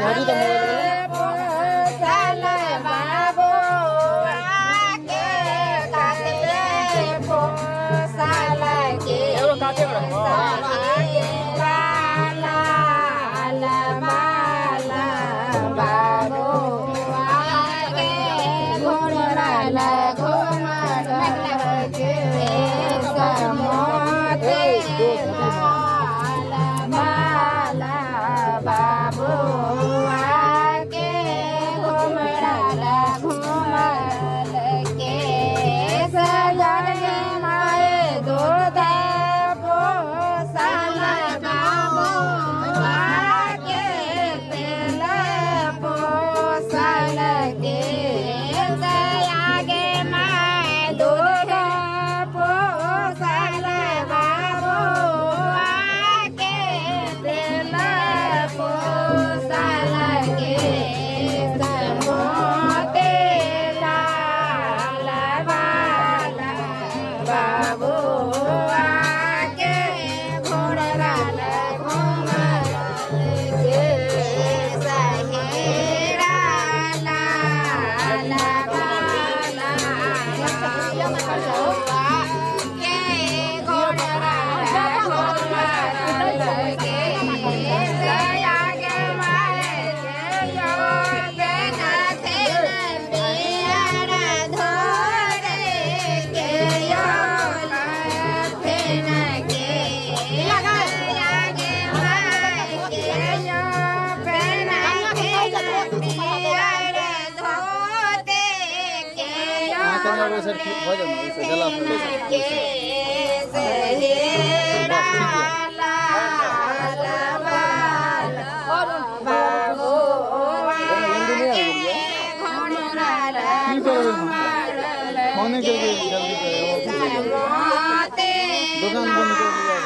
भौजी तऽ मोबाइल पोसल बाबुआ के काते पोसल के लाल बाला बाबुआ के घोड़ाल घुमर के समोते लाल बाला बाबुआ के घुमड़ल घुमल के सजन माय दूध पोसल बाबुआ के तेल पोसल के आगे माय दूध पोसल बाबुआ के तेल पोसल के समोते लाल बाला बाबुआ के घोड़ाल घुमल के सहेरा लाल बाला बाबुआ के घोड़ाल घुमल के आगे माय अहाँ कनि आओर ओहि साइड भऽ जाउ ने ओहिसँ गला बस ठीक यऽ। जल्दी नहि आबि गेलियै की करबै हम फोने करबै जल्दी करबै ऑफिस दोकान बंद कर दिया।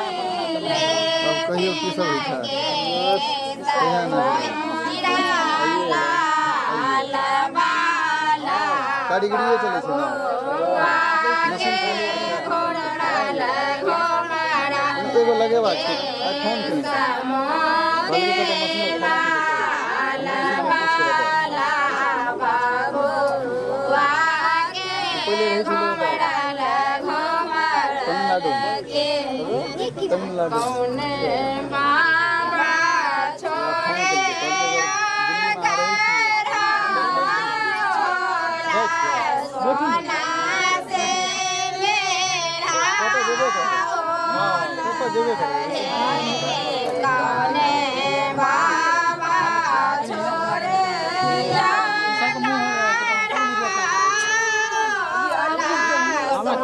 तब कहियौ की सब होइ छै कहिया ने कारीगरियो चलै छै ने मशीन एगो लगेबाक छै आइ फोन केने छै कहलकै कतऽ मशीन पहिले रहै छलै तमिलनाडुमे तमिलनाडु फोन केलकै कहलकै दिल्लीमे अहाँ रहै छी जाइ छियै कतऽ जेबे करबै हँ कतऽ जेबे करबै सबके मुँह हमरा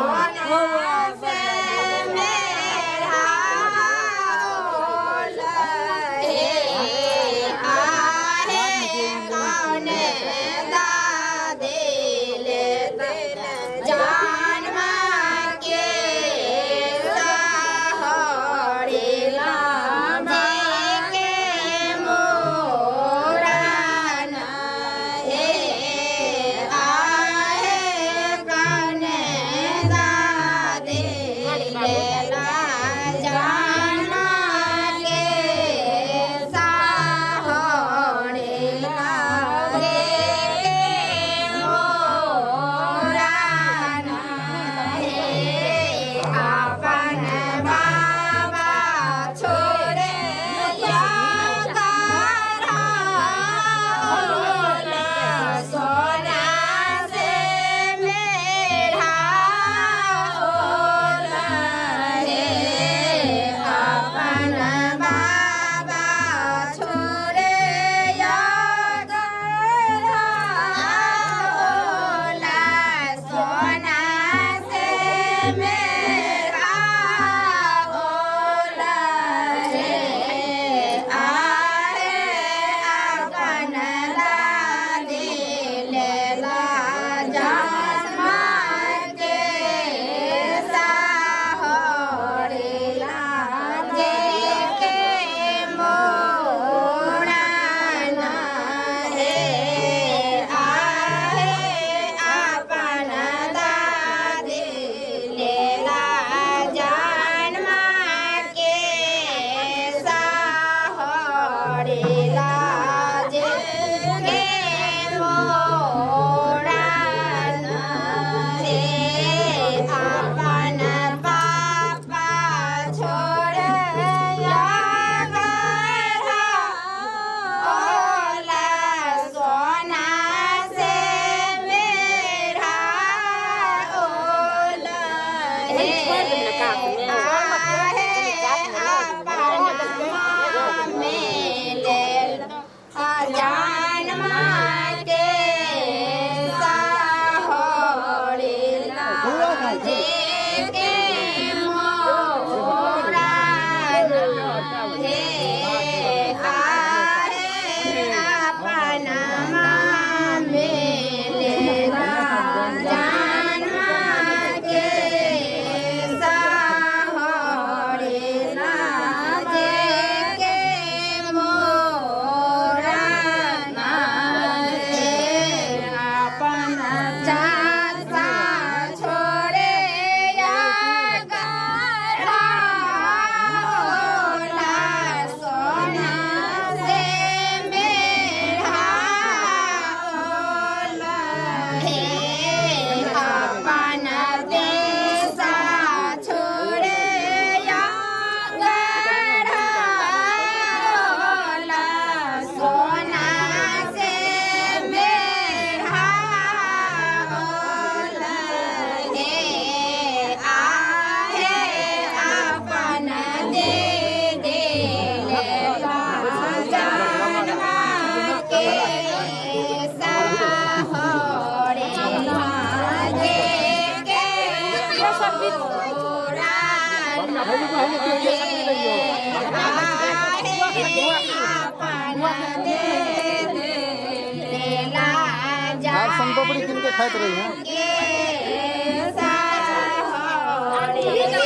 आप सोनपापड़ी किन के खाइत रही हैं।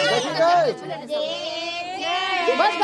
देखी गई। बस।